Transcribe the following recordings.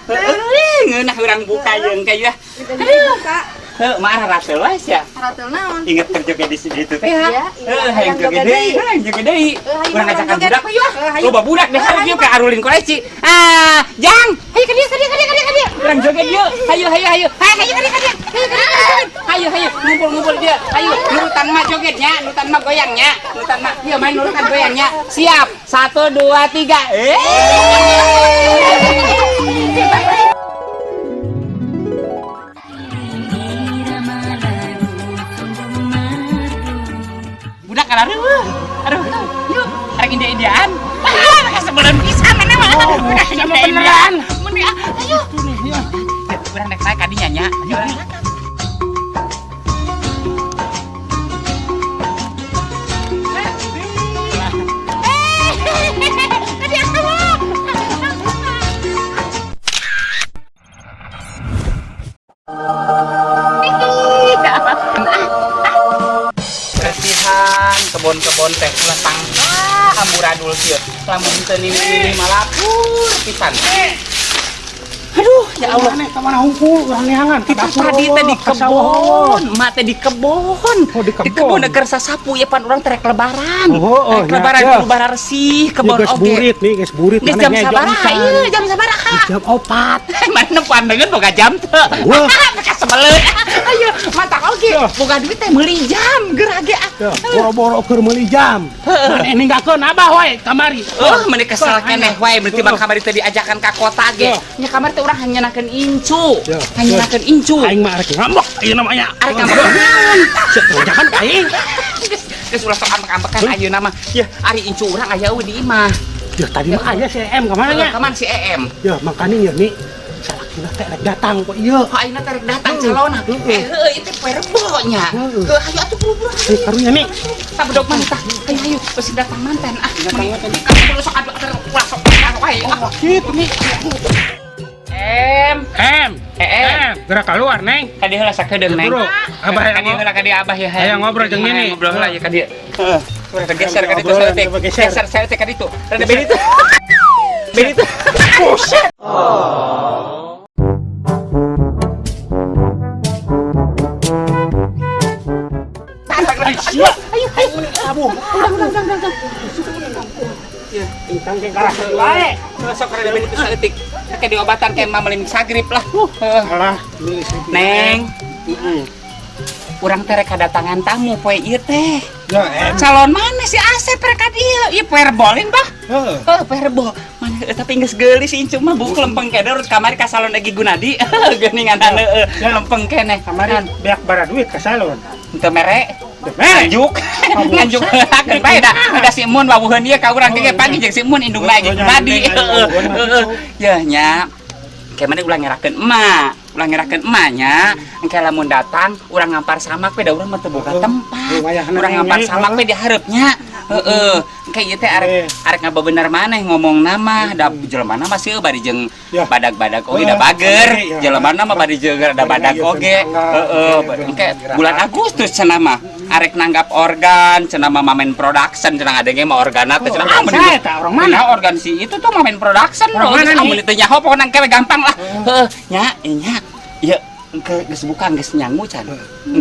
Heuh, ngeunah urang buka jeung ka ieu. Buka. Heuh, marah ratel wae sia. Ratel naon? Ingat kerja di situ teh Iya, ya. iya. Heuh, hayang Hayang joget joget deui, deui. hayang joget deui. Heuh, hayu Urang urang ngajakan joget. budak yeuh. Heuh, hayu. Loba budak deh Heuh, hareup hayu, yeuh ka arulin koleci. Ah, Jang, hayu ka dieu ka dieu ka dieu ka dieu ka dieu. Urang joget yeuh. Hayu hayu hayu. Hayu hayu ka dieu ka dieu. Hayu ka dieu ka dieu. Hayu hayu ngumpul-ngumpul dia. Hayu nurutan mah jogetnya, nurutan mah goyangnya, nurutan mah ieu main nurutan goyangnya. Siap. 1 2 3. Eh. Budak aduh. Aduh, yuk, arek india-indiaan. Ah, kasebeleun pisan maneh mah. Budak sama beneran. Meni ah, ayo. Ya, urang rek naik ka dinya nya. Ayo urang naik. Bersihan kebon-kebon teh ulah tangkah amburadul kieu. Lamun teu nini malapur pisan. Aduh, ya Allah. Maneh ka mana hungkul urang neangan ka Itu dapur tadi teh di eueuh, ka sawah eueuh. kebon, mak teh di kebon. Oh, di kebon. Di kebon keur sasapu ya pan urang terek lebaran. Oh, oh, Rek lebaran ya, ya. kudu bararesih Ya, kebon geus oge. burit nih, geus burit. Geus Maneh jam ngejo sabaraha pisan. ieu, jam sabaraha? Geus jam 4. Mana pandangan boga jam teu. Wah. Kasebeleun. Ayo, matak oge. Ya. Boga duit teh meuli jam geura ge ah. Ya, boro-boro keur meuli jam. Maneh ninggalkeun abah wae kamari. Oh, meni kesel keneh wae, meni tibang Heeh. kamari teh diajakan ka kota ge. Ya. Nya kamari teh urang hanyanakeun incu. Ya. Hanyanakeun incu. Aing mah arek ngambek ieu namanya. Arek ngambek naon? Siap jangan aing. Geus geus ulah sok ambek-ambekan ayeuna mah. Ya, ari incu urang aya eueuh di imah. Ya tadi mah aya si EM ka mana nya? Ka mana si EM? Ya makanya ya nih salakina teh rek datang kok ieu. Kok ayeuna teh rek datang Heeh. calona? Heeh. Eh, heueuh ieu teh poe Rebo nya. Heeh. Heuh, hayu atuh buru-buru. Eh, karunya nih. Tah bedog mana tah? Hayu hayu, geus datang manten ah. Datang manten. Kamu sok adu atuh ulah sok ulah wae. Ah. Gitu nih. M M, EM. M, gerak keluar neng. Ka dieu heula sakedeung neng. Bro, abah Ka hayang dieu heula ka dieu abah ya. Hayang ngobrol jeung Nini. Ngobrol heula ya ka dieu. Heeh. Rada geser ka ditu Obrolan, saeutik. coba geser. Geser saeutik ka ditu. Rada bedi itu. Bedi itu. Buset. Ayo, ayo, ayo. Abuh. Udah. Ingkang ke karah wae. Sok rada bedi itu saeutik. Kayak diobatan kayak mah meuli sagrip lah. Heeh. Alah, Neng, Heeh. urang teh rek kadatangan tamu poe ieu teh. Ya, M. Calon mana si Asep rek ka dieu? Ieu poe Rebolin bah. Heeh. Oh, poe Rebo. Mana tapi geus geulis incu mah buku lempeng keneh urut kamari ka salon Egy Gunadi. Geuningan heueuh lempeng keneh. Kamari beak bara duit ka salon. Teu mere. Teu mere. Nganjuk. Nganjuk heula bae da. Da si Emun wawuheun ieu ka urang ge pagi jeung si Emun indungna Egy Oh, nya, Gunadi. indung Heeh. wawuheun mah Heeh. gitu. Yeuh nya. Kayak mana ulah ngerakeun emak, ulah ngerakeun emaknya, engke lamun datang urang ngampar samak we da urang mah teu boga Heeh. tempat. Lumayan Urang ngampar neng, samak we heeh. di hareupnya. Heeh. Engke ieu teh arek Eh. arek ngabebener maneh ngomong nama da jelema mah sih bari jeung Ya. badag-badag oge da Heeh, bager. iya. Jelema mah bari jeung da badag Bari oge. tangga, Heeh, iya, engke gerakan. bulan Agustus cenah mah arek nanggap organ cenah mah mamen production cenah ngadenge mah organa teh cenah Oh, organ mending- saya tah, orang mana? Nah, organ si itu tuh mamen production Orang loh. mana Geus nih? amun teu nyaho pokona engke we gampang lah. Heeh, nya, nya. Ieu engke geus buka geus nyangu can.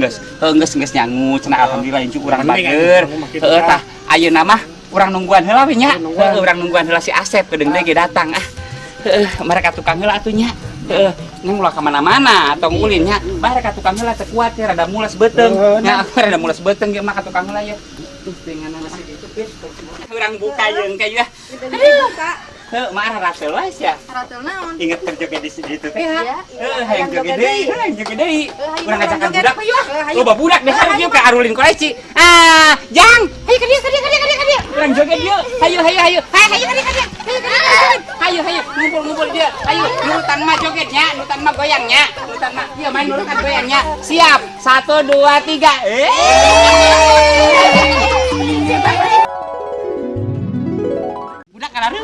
Geus, heuh geus geus nyangu cenah alhamdulillah incu urang Mending bager. atuh, mah kitu Heeh tah. tah ayeuna mah urang nungguan heula we nya. Nungguan. Heeh, urang nungguan heula si Asep kedeung deui ge datang ah. Heeh, mereka tukang heula atuh nya. Heeh, neng ulah ka mana-mana tong ulin nya. Bare ka tukang heula teu kuat ya rada mules beuteung. Heeh, Nya rada mules beuteung ge mah ka tukang heula ya. Dengan urang buka jeung ka ieu. Buka. Heuh, marah ratel wae sia. Ratel naon? Ingat kerja di situ teh ya. Iya, iya. Heuh, hayang Hayang joget joget deui, deui. hayang joget deui. Heuh, hayu Urang urang ngajakan joget. budak yeuh. Heuh, hayu. Loba budak deh Heuh, hareup hayu, yeuh ka arulin koleci. Ah, Jang, hayu ka dieu ka dieu ka dieu ka dieu ka dieu. Urang joget yeuh. Hayu hayu hayu. Hayu hayu ka dieu ka dieu. Hayu ka dieu ka dieu. Hayu hayu ngumpul-ngumpul dia. Hayu nurutan mah jogetnya, nurutan mah goyangnya, nurutan mah ieu main nurutan goyangnya. Siap. 1 2 3. Eh. Budak aduh.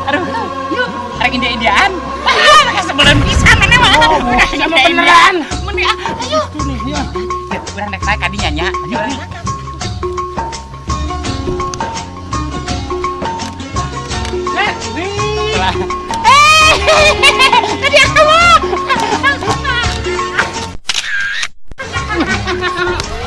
Aduh, yuk, arek india-indiaan. Ah, kasebeleun pisan maneh mah. Oh, Budak sama india-indiaan. beneran. Meni ah, ayo. Nih, ya. Ya, urang rek naik ka dinya nya. Ayo urang naik. Nih. Eh, tadi Ah.